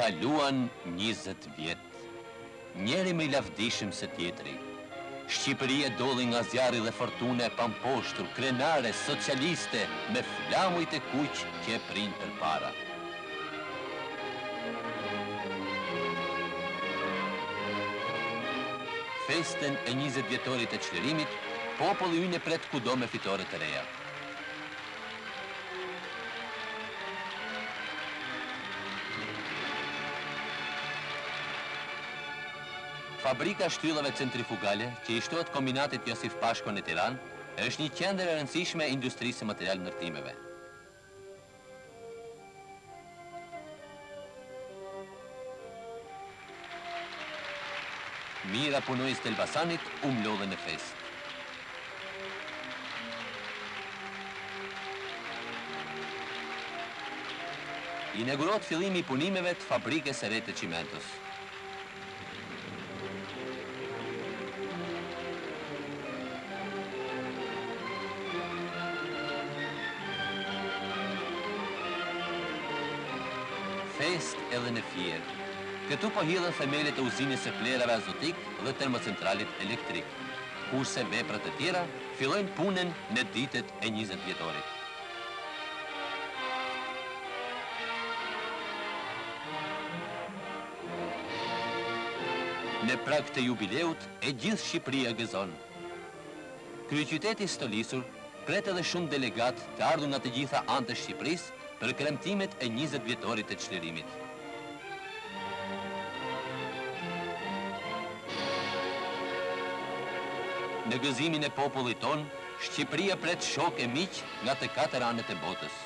Kaluan 20 vjet. Njëri më i lavdishëm se tjetri. Shqipëria dolli nga zjarri dhe fortuna e pamposhtur, krenare, socialiste, me flamujt e kuq që e prijnë përpara. Festën e 20 vjetorit të çlirimit, populli ynë e pret kudo me fitore të reja. Fabrika e shtyllave centrifugale, që i shtohet kombinatit Josif Pashko në Tiranë, është një qendër e rëndësishme e industrisë së material ndërtimeve. Mijëra punonjës të Elbasanit u mblodhën në festë. Inaugurohet fillimi i punimeve të fabrikës së re të çimentos. Festë edhe në Fier. Këtu po hidhen themelet e uzinës së plehrave azotikë dhe termocentralit elektrik, kurse vepra të tjera fillojnë punën në ditët e 20 dhjetorit. Në prag të jubileut, e gjithë Shqipëria gëzon. Kryeqyteti i stolisur pret edhe shumë delegatë të ardhur nga të gjitha anët e Shqipërisë për kremtimet e 20 vjetorit të çlirimit. Në gëzimin e popullit tonë, Shqipëria pret shokë e miq nga të katër anët e botës.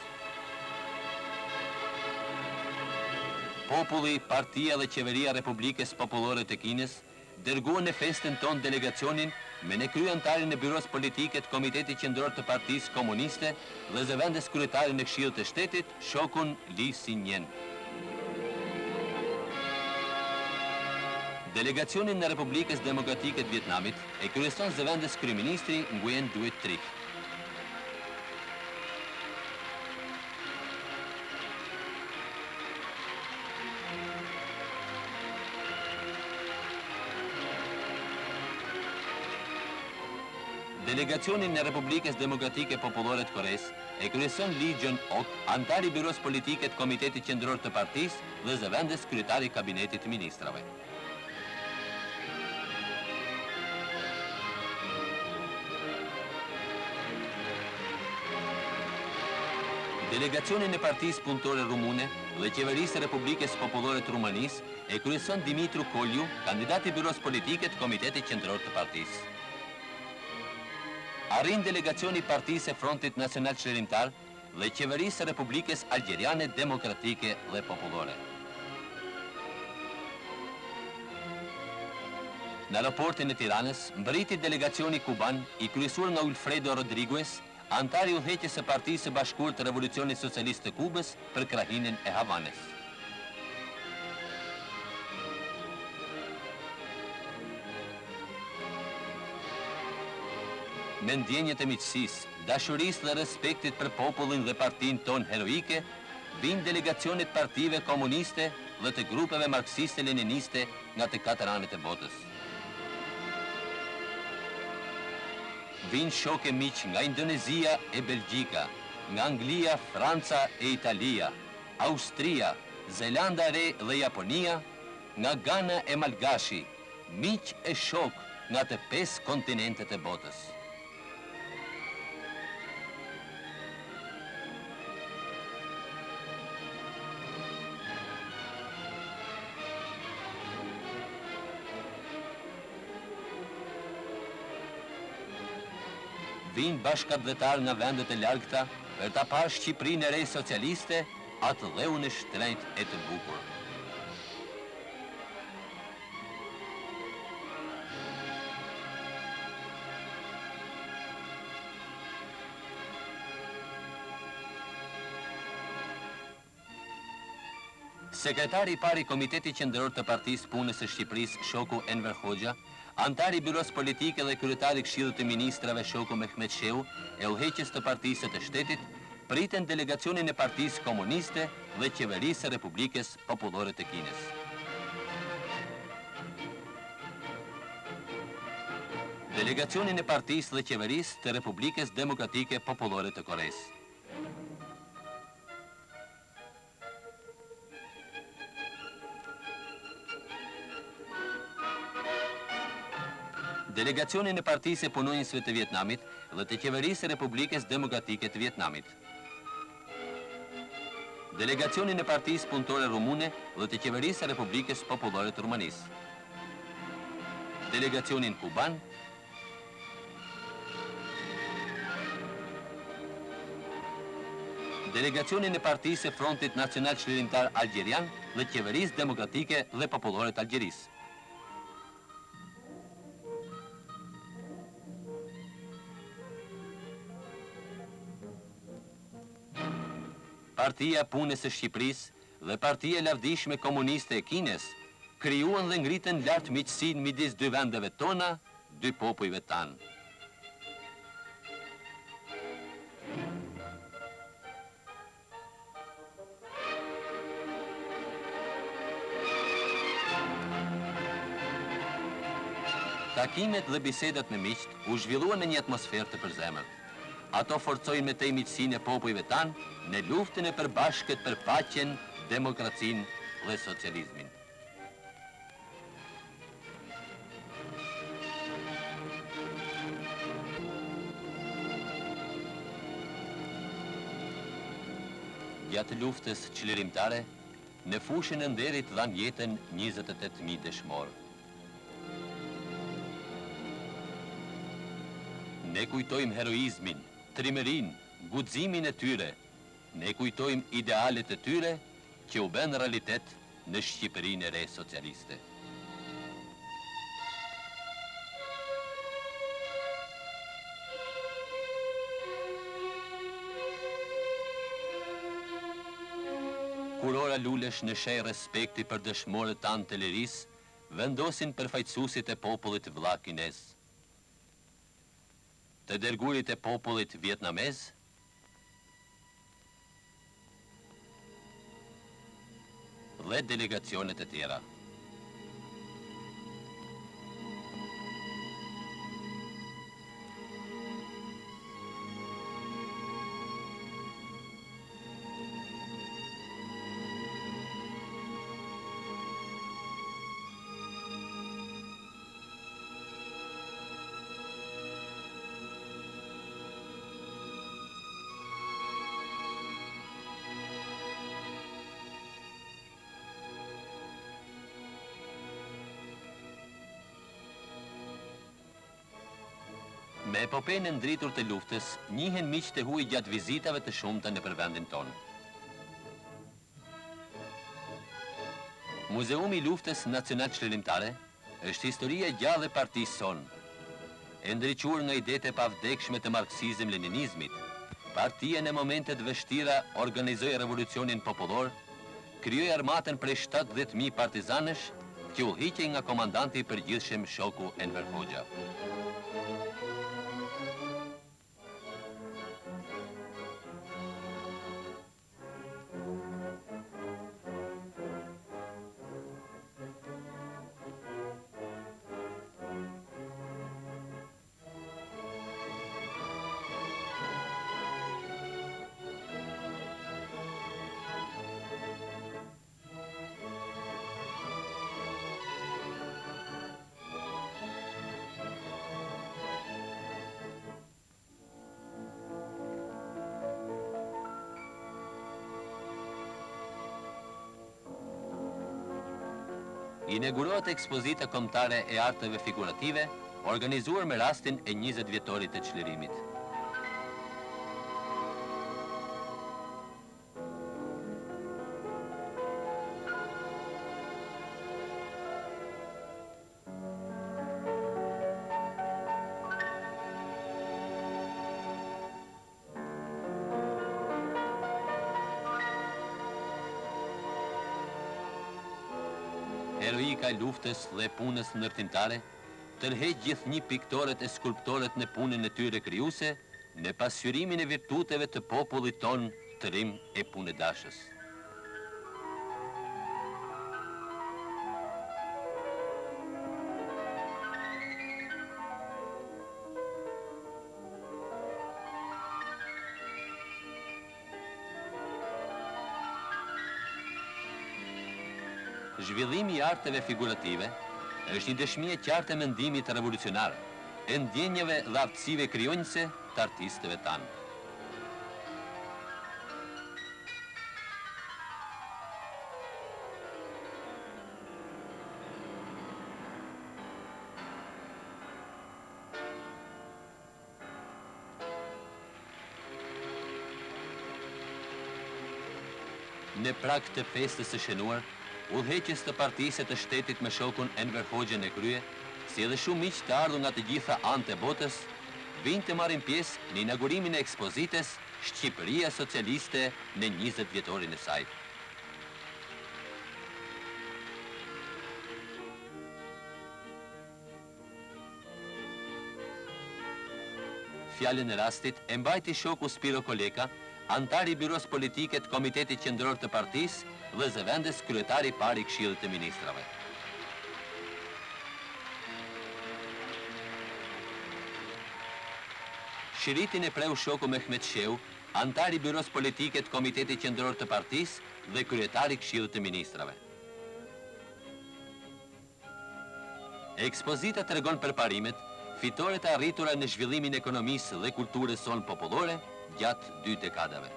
Populli, partia dhe qeveria e Republikës Popullore të Kinës dërguan në festën tonë delegacionin me në krye anëtarin e Byrosë Politike të Komitetit Qendror të Partisë Komuniste dhe zëvendës kryetarin e Këshillit të Shtetit, shokun Li Sin-nien. Delegacionin e Republikës Demokratike të Vietnamit e kryeson zëvendës kryeministri Nguyen Duet Trich. Delegacionin e Republikës Demokratike Popullore të Koresë e kryeson Lee Jun-ok, anëtar i Byrosë Politike të Komitetit Qendror të Partisë dhe zëvendës kryetar i Kabinetit të Ministrave. Delegacionin e Partisë Punëtore Rumune dhe Qeverisë së Republikës Popullore të Rumanisë e kryeson Dimitru Koliu, kandidat i Byrosë Politike të Komitetit Qendror të Partisë. Arrin delegacioni i Partisë së Frontit Nacional Çlirimtar dhe Qeverisë së Republikës Algjeriane Demokratike dhe Popullore. Në aeroportin e Tiranës mbërriti delegacioni kuban i kryesuar nga Wilfredo Rodriguez, anëtar i udhëheqjes së Partisë së Bashkuar të Revolucionit Socialist të Kubës për krahinën e Havanës. Me ndjenjat e miqësisë, dashurisë dhe respektit për popullin dhe partinë tonë heroike, vijnë delegacionet e partive komuniste dhe të grupeve marksiste-leniniste nga të katër anët e botës. Vijnë shokë e miq nga Indonezia e Belgjika, nga Anglia, Franca e Italia, Austria, Zelanda e Re dhe Japonia, nga Gana e Malgashi, miq e shokë nga të pesë kontinentet e botës. Vijnë bashkatdhetarë nga vendet e largëta për ta parë Shqipërinë e re socialiste, atdheun e shtrenjtë e të bukur. Sekretari i parë i Komitetit Qendror të Partisë Punës së Shqipërisë, shoku Enver Hoxha, anëtar i Byrosë Politike dhe kryetar i Këshillit të Ministrave, shoku Mehmet Shehu, e udhëheqës të partisë e të shtetit, pritën delegacionin e Partisë Komuniste dhe Qeverisë së Republikës Popullore të Kinës. Delegacionin e Partisë dhe Qeverisë të Republikës Demokratike Popullore të Koresë. Delegacionin e Partisë së Punonjësve të Vietnamit dhe të Qeverisë së Republikës Demokratike të Vietnamit. Delegacionin e Partisë Punëtore Rumune dhe të Qeverisë së Republikës Popullore të Rumanisë. Delegacionin kuban Delegacionin e Partisë së Frontit Nacional Çlirimtar Algjerian dhe Qeverisë Demokratike dhe Popullore të Algjerisë. Partia e Punës e Shqipërisë dhe Partia e Lavdishme Komuniste e Kinës krijuan dhe ngritën lart miqësinë midis dy vendeve tona, dy popujve tanë. Takimet dhe bisedat me miqtë u zhvilluan në një atmosferë të përzemërt. Ato forcojnë më tej miqësinë e popujve tanë në luftën e përbashkët për paqen, demokracinë dhe socializmin. Gjatë luftës çlirimtare, në fushën e nderit dhanë jetën 28.000 dëshmorë. Ne kujtojmë heroizmin, trimërinë, guximin e tyre, ne kujtojmë idealet e tyre që u bënë realitet në Shqipërinë e re socialiste. Kurora lulesh në shenjë respekti për dëshmorët tanë të lirisë, vendosin përfaqësuesit e popullit vëlla kinez. Të dërguarit e popullit vietnamez, dhe delegacionet e tjera. Me epopenë e ndritur të luftës, njihen miqtë e huaj gjatë vizitave të shumta nëpër vendin tonë. Muzeumi i Luftës Nacional-Çlirimtare është historia e gjallë e partisë sonë. E ndriçuar nga idetë e pavdekshme të marksizëm-leninizmit, partia në momente të vështira organizoi revolucionin popullor, krijoi armatën prej 70.000 partizanësh që udhëhiqej nga komandanti i përgjithshëm shoku Enver Hoxha. Inaugurohet ekspozita kombëtare e arteve figurative, organizuar me rastin e 20 vjetorit të çlirimit. Heroika e luftës dhe punës ndërtimtare tërheq gjithnjë piktorët e skulptorët në punën e tyre krijuese. në pasqyrimin e virtuteve të popullit tonë trim e punëdashës. Zhvillimi i arteve figurative është një dëshmi e qartë e mendimit revolucionar, e ndjenjave dhe aftësive krijonjëse të artistëve tanë. Në prag të festës së shënuar, udhëheqës të partisë e të shtetit me shokun Enver Hoxhën në krye, si edhe shumë miq të ardhur nga të gjitha anët e botës, vijnë të marrin pjesë në inaugurimin e ekspozitës Shqipëria Socialiste në 20 vjetorin e saj. Fjalën e rastit e mbajti shoku Spiro Koleka, anëtar i Byrosë Politike të Komitetit Qendror të Partisë dhe zëvendës kryetar i parë i Këshillit të Ministrave. Shiritin e preu shoku Mehmet Shehu, anëtar i Byrosë Politike të Komitetit Qendror të Partisë dhe kryetar i Këshillit të Ministrave. Ekspozita tregon përparimet, fitoret e arritura në zhvillimin e ekonomisë dhe kulturës sonë popullore gjatë dy dekadave.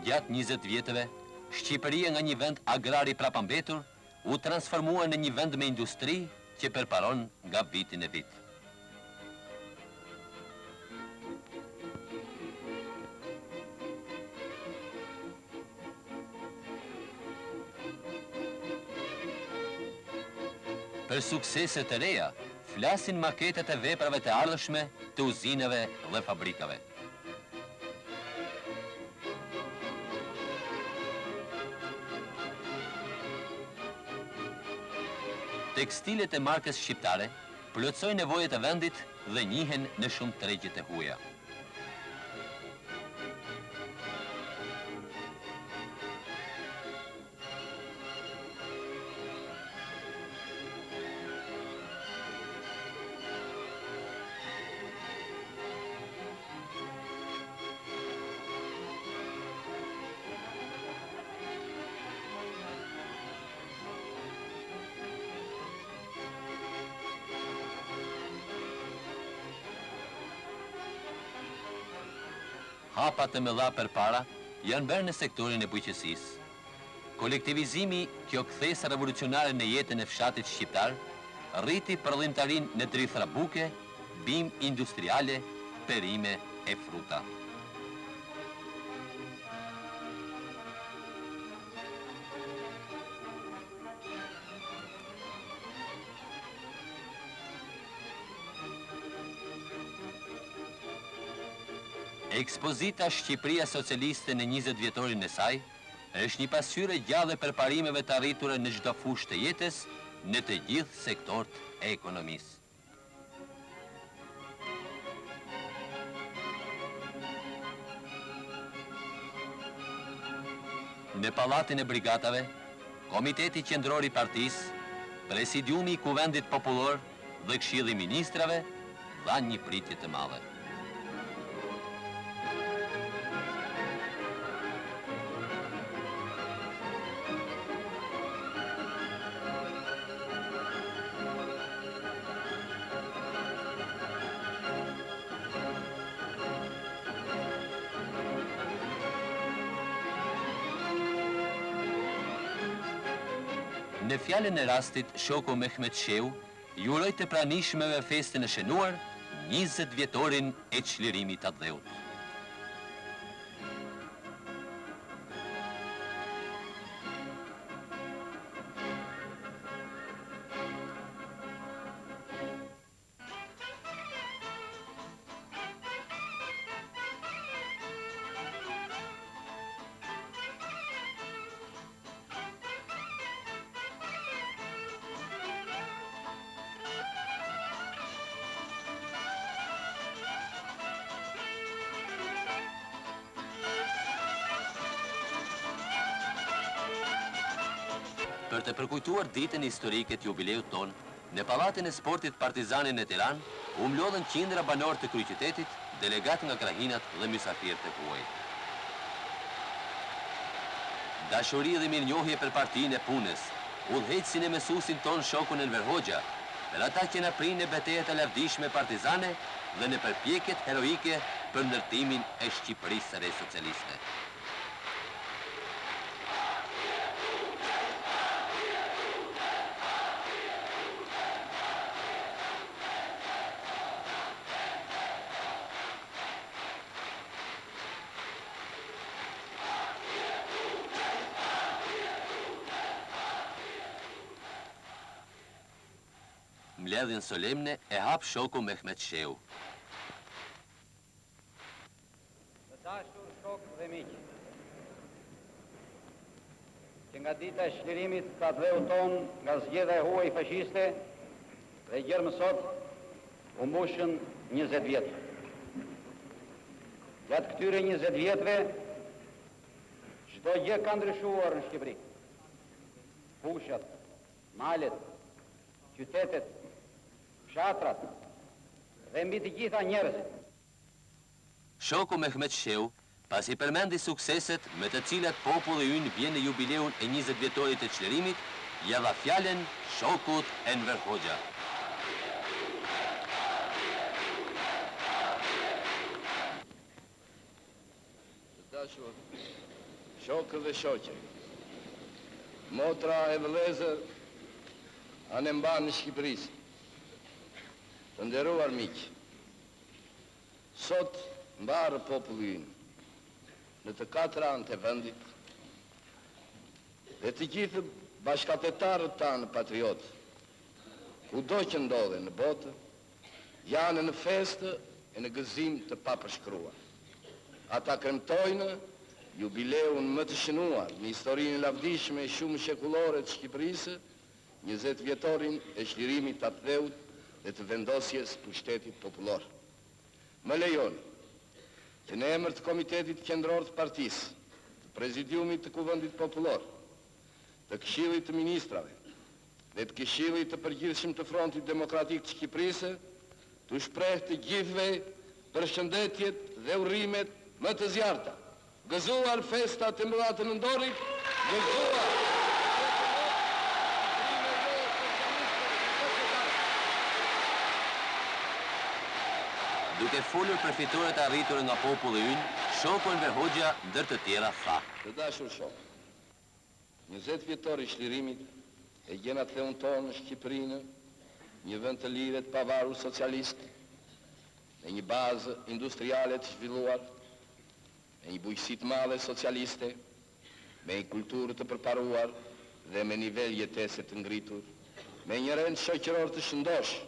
Gjatë 20 vjetëve, Shqipëria nga një vend agrar i prapambetur u transformua në një vend me industri që përparon nga viti në vit. Për suksese të reja, flasin maketet e veprave të ardhshme të uzinave dhe fabrikave. Tekstilet e markës shqiptare plotësojnë nevojat e vendit dhe njihen në shumë tregje të huaja. Hapa të mëdha përpara janë bërë në sektorin e bujqësisë. Kolektivizimi, kjo kthesë revolucionare në jetën e fshatit shqiptar, rriti prodhimtarinë në drithëra buke, bimë industriale, perime e fruta. Ekspozita Shqipëria Socialiste në 20 vjetorin e saj është një pasqyrë e gjallë e përparimeve të arritura në çdo fushë të jetës, në të gjithë sektorët e ekonomisë. Në Pallatin e Brigatave, Komiteti Qendror i Partisë, Presidiumi i Kuvendit Popullor dhe Këshilli i Ministrave dhanë një pritje të madhe. Në fjalën e rastit, shoku Mehmet Shehu Ju uroi të pranishmëve festën e shënuar, 20 vjetorin e çlirimit të atdheut. Për të përkujtuar ditën historike të jubileut tonë, në Pallatin e Sportit Partizani në Tiranë, u mblodhën qindra banorë të kryeqytetit, delegatë nga krahinat dhe mysafirë të huaj. Dashuri dhe mirënjohje për Partinë e Punës, udhëheqësin e mësuesin tonë shokun Enver Hoxha, për ata që na prinë në betejat e lavdishme partizane dhe në përpjekjet heroike për ndërtimin e Shqipërisë së re socialiste. Mbledhjen solemne e hap shoku Mehmet Shehu. Të dashur shokë dhe miq, që nga dita e çlirimit të atdheut tonë nga zgjedha e huaj fashiste dhe gjer më sot u mbushën 20 vjet. Gjatë këtyre 20 vjetëve, çdo gjë ka ndryshuar në Shqipëri. Fushat, malet, qytetet, fshatrat dhe mbi të gjitha njerëzit. Shoku Mehmet Shehu, pasi përmendi sukseset me të cilat populli ynë vjen në jubileun e 20 vjetorit të çlirimit, ia dha fjalën shokut Enver Hoxha. Të dashur shokë dhe shoqe, motra e vëllezër anembanë Shqipërisë, të nderuar miq, sot mbarë populli ynë, në të katra anët e vendit, dhe të gjithë bashkatdhetarët tanë patriotë, kudo që ndodhen në botë, janë në festë e në gëzim të papërshkruar. Ata kremtojnë jubileun më të shënuar në historinë e lavdishme shumëshekullore të Shqipërisë, 20 vjetorin e çlirimit të atdheut dhe të vendosjes pushtetit popullor. Më lejoni që në emër të Komitetit Qendror të Partisë, të Prezidiumit të Kuvendit Popullor, të Këshillit të Ministrave dhe të Këshillit të Përgjithshëm të Frontit Demokratik të Shqipërisë, t'u shpreh të gjithëve përshëndetjet dhe urimet më të zjarrta. Gëzuar festat e mëdha të nëntorit, gëzuar Duke folur për fitoret e arritura nga populli ynë, shoku Enver Hoxha ndër të tjera tha. Të dashur shokë, 20 vjetori i çlirimit e gjen atdheun tonë Shqipërinë, një vend të lirë e të pavarur socialist, me një bazë industriale të zhvilluar, me një bujqësi të madhe socialiste, me një kulturë të përparuar dhe me nivel jetese të ngritur, me një rend shoqëror të shëndoshë,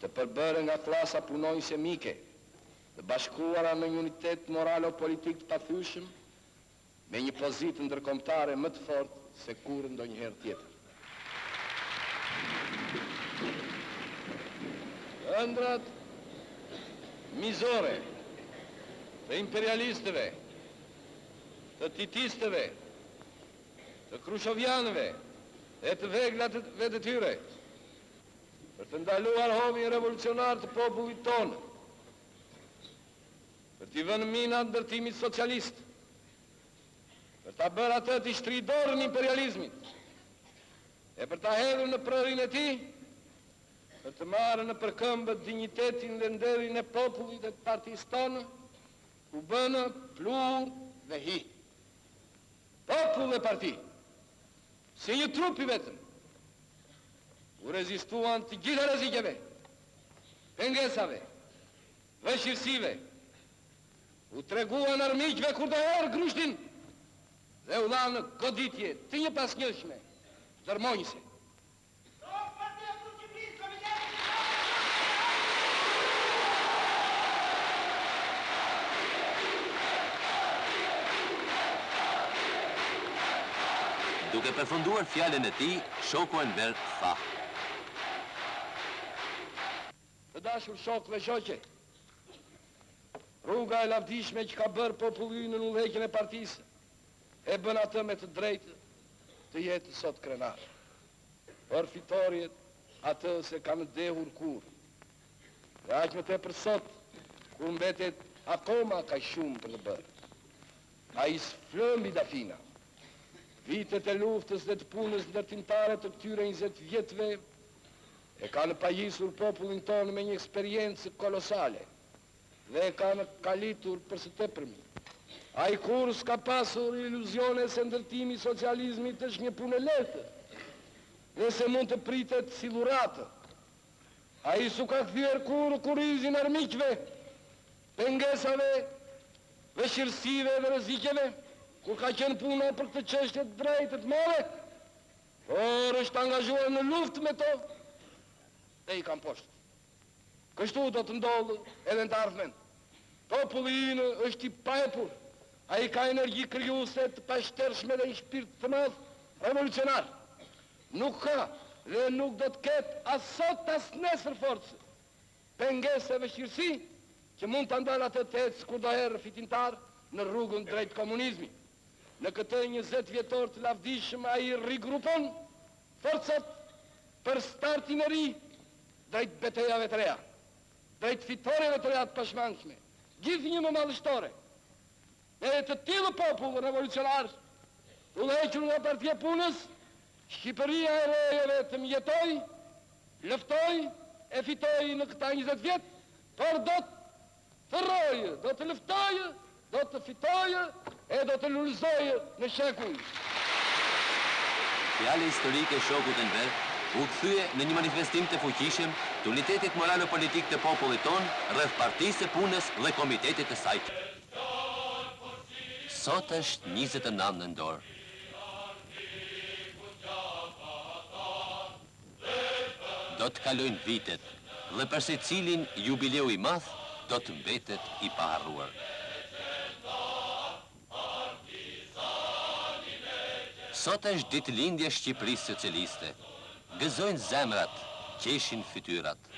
të përbërë nga klasa punonjëse mike, të bashkuara në një unitet moralo-politik të pathyeshëm, me një pozitë ndërkombëtare më të fortë se kurrë ndonjëherë tjetër. Ëndrrat mizore të imperialistëve, të titistëve, të krushovianëve dhe të veglave të tyre, për të ndaluar hovin revolucionar të popullit tonë, për t'i vënë mina ndërtimit socialist, për ta bërë atë t'i shtrijë dorën imperializmit, e për ta hedhur në prehrin e tij, për të marrë nëpër këmbë dinjitetin dhe nderin e popullit e të partisë tonë, u bënë pluhur dhe hi. Popull dhe parti, si një trup i vetëm, u rezistuan të gjitha rreziqeve, pengesave, vështirësive, u treguan armiqve kurdoherë grushtin dhe u dhanë goditje të njëpasnjëshme, dërrmonjëse. Duke përfunduar fjalën e tij, shoku Enver tha. Të dashur shokë dhe shoqe, rruga e lavdishme që ka bërë populli ynë nën udhëheqjen e partisë, e bën atë me të drejtë. të jetë sot krenar. Për fitorjet atë s'e kanë dehur kurrë. Dhe aq më tepër sot, kur mbetet akoma kaq shumë për të bërë. Ai s'flë mbi dafina. Vitet e luftës dhe të punës ndërtimtare të këtyre 20 vjetëve e kanë pajisur popullin tonë me një eksperiencë kolosale dhe e kanë kalitur për së tepërmi. Ai kurrë s'ka pasur iluzione se ndërtimi i socializmit është një punë e lehtë dhe se mund të pritet si dhuratë. Ai s'u ka kthyer kurrë kurrizin armiqve, pengesave, vështirësive dhe rreziqeve, kur ka qenë puna për këtë çështje të drejtë e të madhe, por është angazhuar në luftë me to dhe i ka mposhtur. Kështu do të ndodhë edhe në të ardhmen. Populli ynë është i paepur, ai ka energji krijuese të pashtershme dhe një shpirt të madh revolucionar. Nuk ka dhe nuk do të ketë as sot as nesër forcë, pengesë e vështirësi që mund ta ndalë atë të ecë kurdoherë fitimtar në rrugën drejt komunizmit. Në këtë 20 vjetor të lavdishëm ai rigrupon forcat për startin e ri drejt betejave të reja, drejt fitoreve të reja të pashmangshme, gjithnjë më madhështore. Me të tillë popull revolucionar, të udhëhequr nga Partia e Punës, Shqipëria e re jo vetëm jetoi, luftoi e fitoi në këta 20 vjet, por do të rrojë, do të luftojë, do të fitojë e do të lulëzojë në shekuj. Fjala historike e shokut Enver u kthye në një manifestim të fuqishëm të unitetit moralo-politik të popullit tonë rreth Partisë së Punës dhe Komitetit të saj. Sot është 29 nëntor. Do të kalojnë vitet dhe për secilin jubileu i madh do të mbetet i paharruar. Sot është ditëlindja e Shqipërisë Socialiste. Gëzojnë zemrat, qeshin fytyrat.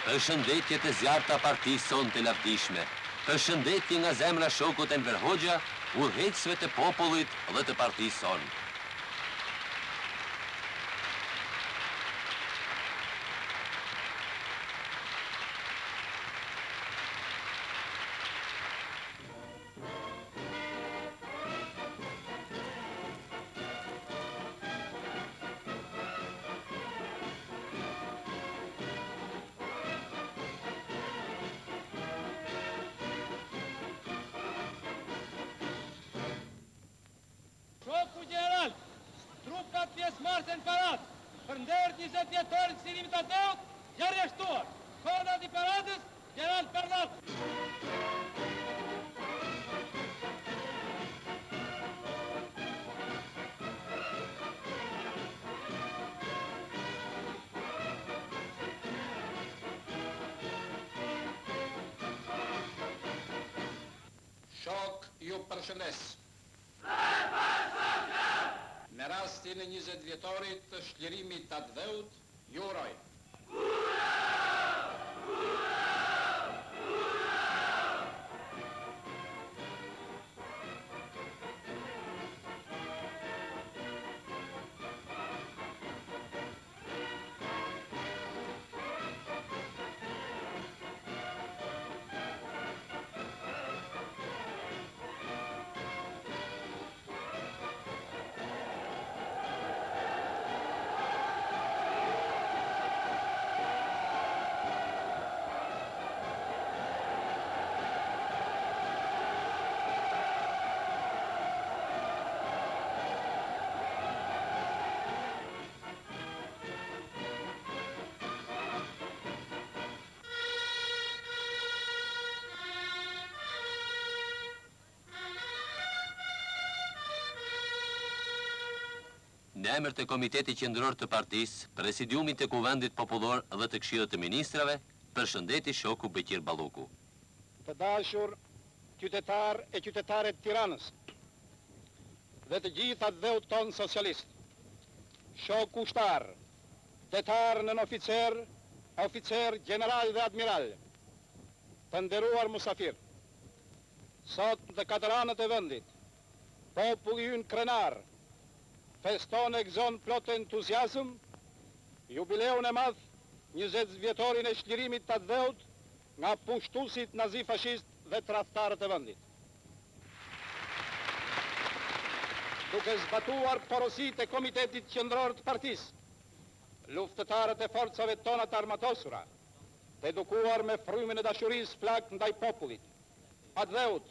Përshëndetje të zjarrta partisë sonë të lavdishme. Përshëndetje nga zemra shokut Enver Hoxha, udhëheqësve të popullit dhe të partisë sonë. Shoku gjeneral, trupat pjesëmarrëse në paradë, për nder të 20 vjetorit të çlirimit të atdheut, janë rreshtuar. Komandant i paradës, gjeneral Parllaku. Shokë, ju përshëndes. Me rastin e 20 vjetorit të çlirimit të atdheut, ju uroj. Në emër të Komitetit Qendror të Partisë, Presidiumit të Kuvendit Popullor dhe të Këshillit të Ministrave, përshëndeti shoku Beqir Balluku. Të dashur qytetarë e qytetare të Tiranës dhe të gjithë atdheut tonë socialist, shokë ushtarë, detarë, nënoficerë, oficerë, gjeneralë dhe admiralë, të nderuar musafirë, sot në të katër anët e vendit, Populli ynë krenar feston e gëzon plot entuziazëm jubileun e madh 20 vjetorin e çlirimit të atdheut nga pushtuesit nazifashistë dhe tradhtarët e vendit. Duke zbatuar porositë e Komitetit Qendror të Partisë, luftëtarët e forcave tona të armatosura, të edukuar me frymën e dashurisë flakë ndaj popullit, atdheut,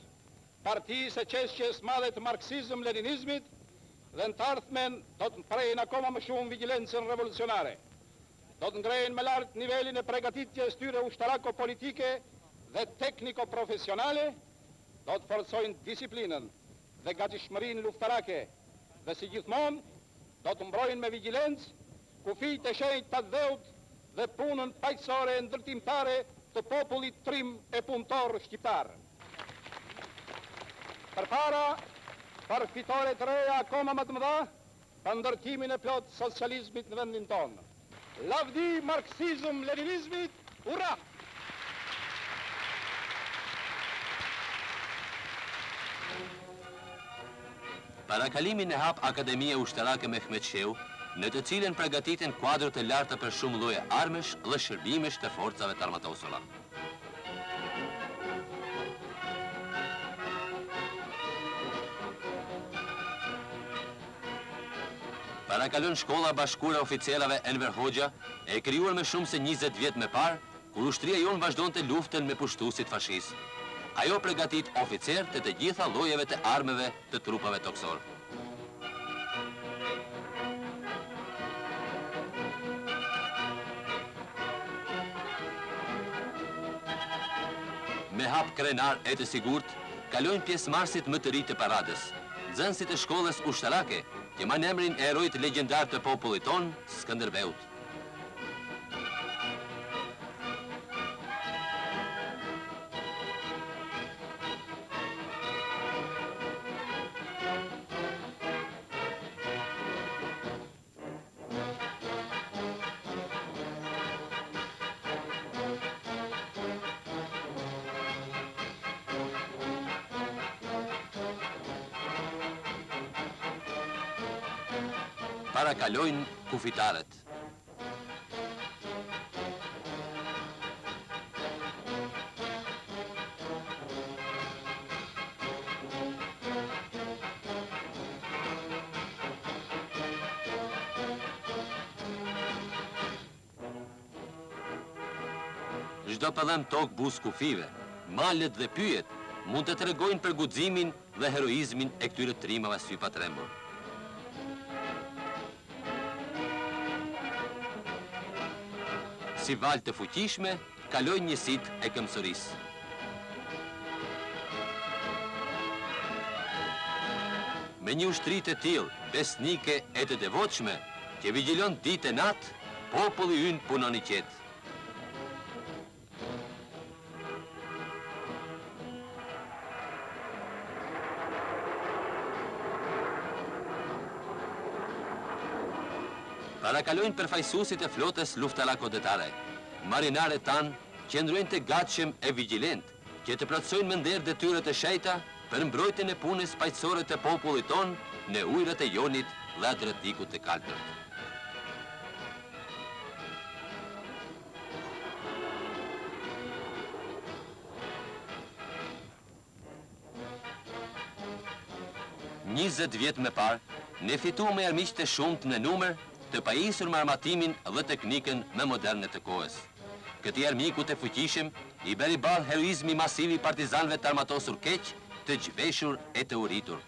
Partisë e çështjes së madhe të marksizëm-leninizmit dhe në të ardhmen do të mprehin akoma më shumë vigjilencën revolucionare. Do të ngrejnë më lart nivelin e pregatitjes tyre ushtarako-politike dhe tekniko-profesionale, do të forcojnë disiplinën dhe gatishmërinë luftarake dhe si gjithmonë do të mbrojnë me vigjilencë kufijtë e shenjtë të atdheut dhe punën paqësore e ndërtimtare të popullit trim e punëtor shqiptar. Përpara, për fitore të reja akoma më të mëdha, për ndërtimin e plotë të socializmit në vendin tonë. Lavdi marksizëm-leninizmit, ura! Parakalimin e hap Akademia Ushtarake Mehmet Shehu, në të cilën përgatiten kuadro të larta për shumë lloje armësh dhe shërbimesh të forcave të armatosura. Parakalon Shkolla e Bashkuar e Oficerave Enver Hoxha, e krijuar më shumë se 20 vjet më parë, kur ushtria jonë vazhdonte luftën me pushtuesit fashistë. Ajo pregatit oficerë të të gjitha llojeve të armëve të trupave tokësorë. Me hap krenar e të sigurt, kalojnë pjesëmarrësit më të ri të paradës, nxënësit e shkollës ushtarake, që mban emrin e heroit legjendar të popullit tonë, Skënderbeut. Parakalojnë kufitarët. Çdo pëllëmbë tokë buzë kufijve, malet dhe pyjet mund të tregojnë për guximin dhe heroizmin e këtyre trimave sypatrembur. Si valë të fuqishme, kalojnë njësitë e këmbësorisë. Me një ushtri të tillë, besnike e të devotshme, që vigjilon ditë e natë, populli ynë punon i qetë. Parakalojnë përfaqësuesit e flotës luftarako-detare. Marinarët tanë qëndrojnë të gatshëm e vigjilentë, që të plotësojnë me nder detyrat e shenjta për mbrojtjen e punës paqësore të popullit tonë në ujërat e Jonit dhe Adriatikut të kaltërt. 20 vjet më parë, ne fituam me armiqtë e shumtë në numër, të pajisur me armatimin dhe teknikën më moderne të kohës. Këtij armiku të fuqishëm i bëri ballë heroizmi masiv i partizanëve të armatosur keq, të zhveshur e të uritur.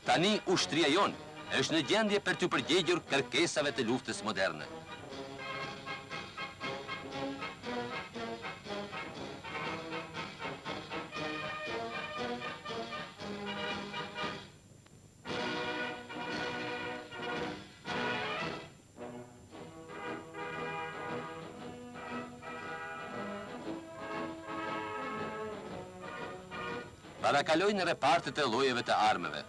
Tani ushtria jonë është në gjendje për t'iu përgjigjur kërkesave të luftës moderne. Parakalojnë repartet e llojeve të armëve.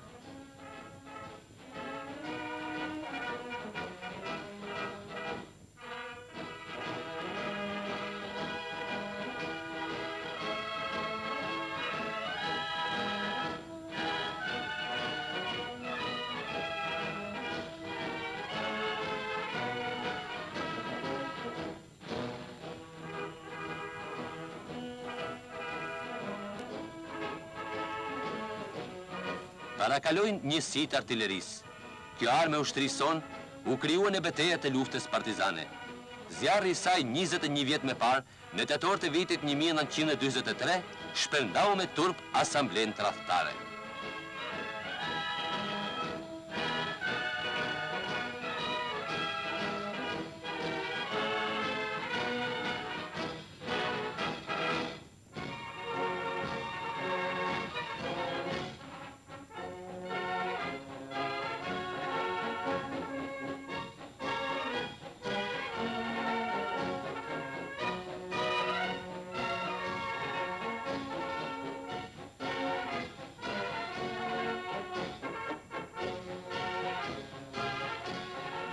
Parakalojnë njësitë e artilerisë. Kjo armë e ushtrisë sonë u krijua në betejat e luftës partizane. Zjarri i saj 21 vjet më parë, në tetor të vitit 1943, shpërndau me turp asamblenë tradhtare.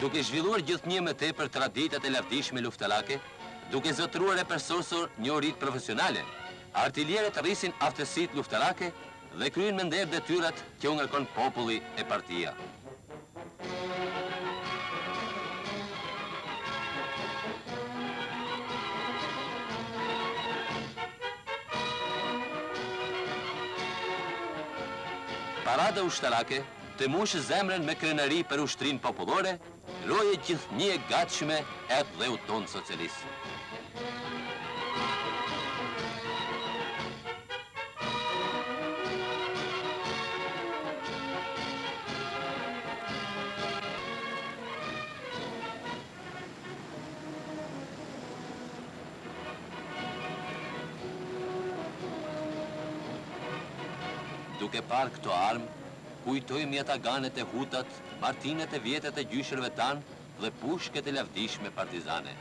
Duke zhvilluar gjithnjë më tepër traditat e lavdishme luftarake, duke zotëruar e përsosur njohuritë profesionale, artilierët rrisin aftësitë luftarake dhe kryejnë me nder detyrat që u ngarkon populli e partia. Parada ushtarake të mush zemrën me krenari për ushtrinë popullore, roje gjithnjë e gatshme e atdheut tonë socialist. Duke parë këto armë, kujtojmë jataganet e hutat, martinët e vjetër të gjyshërve tanë dhe pushkët e lavdishme partizane.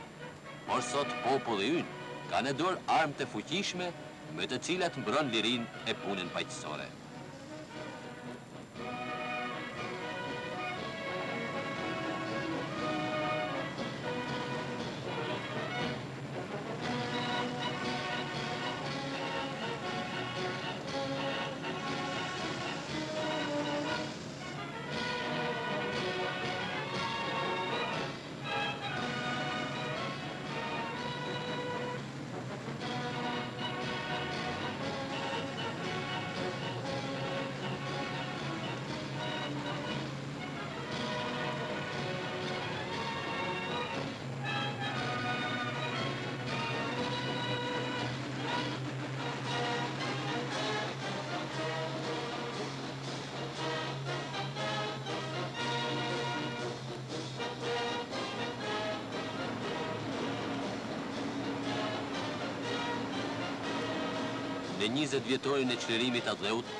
Por sot populli ynë ka në dorë armë të fuqishme me të cilat mbron lirinë e punën paqësore. Në 20 vjetorin e çlirimit të atdheut,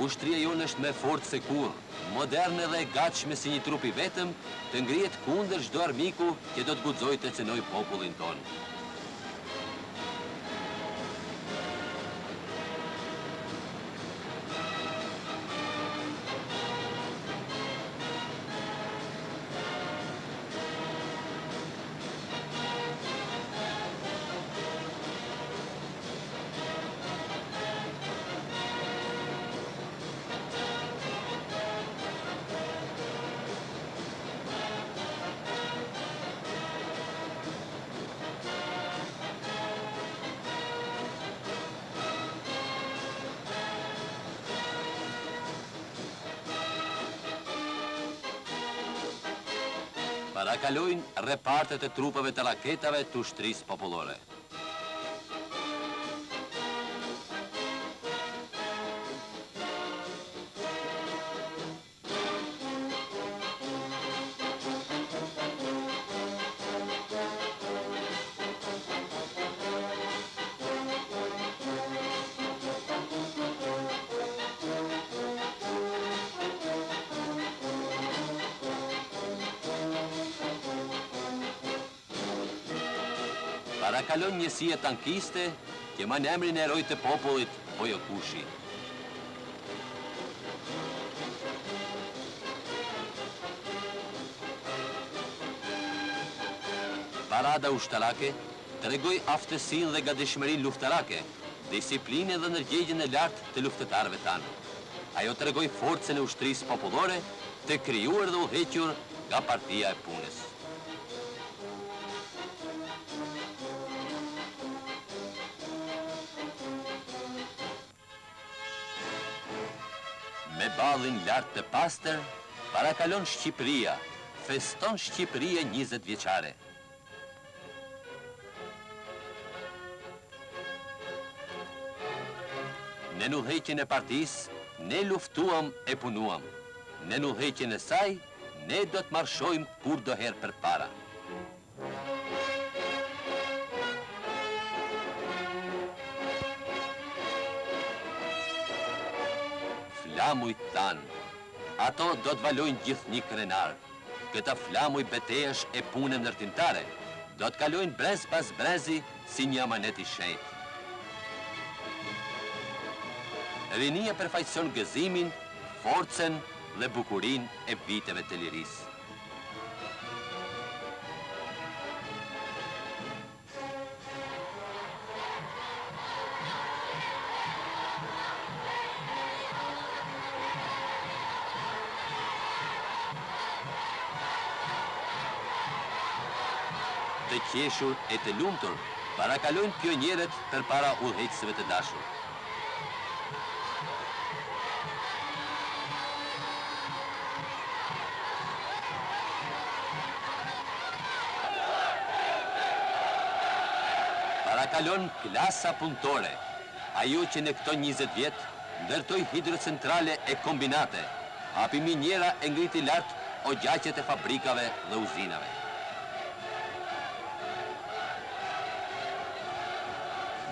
ushtria jonë është më e fortë se kurrë, moderne dhe e gatshme si një trup i vetëm të ngrihet kundër çdo armiku që do të guxojë të cenojë popullin tonë. Parakalojnë repartet e trupave të raketave të ushtrisë popullore. Parakalon njësia tankiste që mban emrin e heroit të popullit, Vojo Kushi. Parada ushtarake tregoi aftësinë dhe gatishmërinë luftarake, disiplinën dhe ndërgjegjen e lartë të luftëtarëve tanë. Ajo tregoi forcën e ushtrisë popullore të krijuar dhe udhëhequr nga Partia e Punës. Me ballin lart të pastër, parakalon Shqipëria, feston Shqipëria 20 vjeçare. Nën udhëheqjen e partisë, ne luftuam e punuam. Nën udhëheqjen e saj, ne do të marshojmë kurdoherë përpara. Flamujt tanë, ato do të valojnë gjithnjë krenarë. Këta flamuj betejash e pune ndërtimtare, do të kalojnë brez pas brezi si një amanet i shenjtë. Rinia përfaqëson gëzimin, forcën dhe bukurinë e viteve të lirisë. Të qeshur e të lumtur, parakalojnë pionierët përpara udhëheqësve të dashur. Parakalon klasa punëtore, ajo që në këto 20 vjet ndërtoi hidrocentrale e kombinate, hapi miniera e ngriti lart oxhaqet e fabrikave dhe uzinave.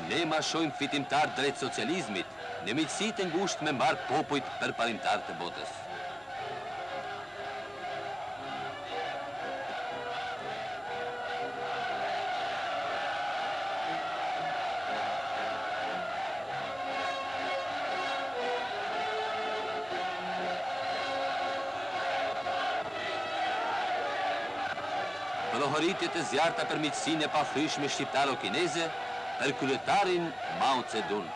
Ne marshojmë fitimtarë drejt socializmit, në miqësi të ngushtë me mbarë popujt përparimtarë të botës. Brohoritje të zjarrta për miqësinë e pathyeshme shqiptaro-kineze, për kryetarin Mao Zedong.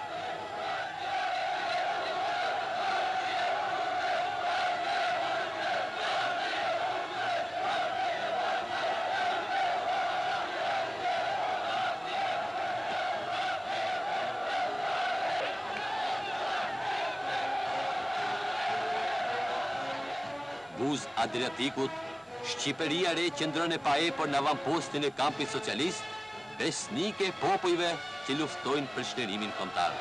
Buzë Adriatikut, Shqipëria e re qëndron e paepur në avampostin e kampit socialist, besnike e popujve që luftojnë për çlirimin kombëtar.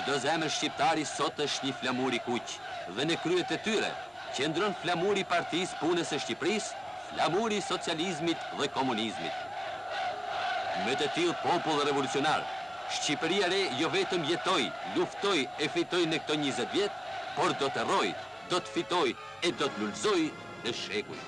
Çdo zemër shqiptari sot është një flamur i kuq dhe në krye të tyre qëndron flamuri i Partisë Punës së Shqipërisë, flamuri i socializmit dhe komunizmit. Me të tillë popull revolucionar, Shqipëria e re jo vetëm jetoi, luftoi e fitoi në këto 20 vjet, por do të rrojë, do të fitojë e do të lulëzojë në shekuj.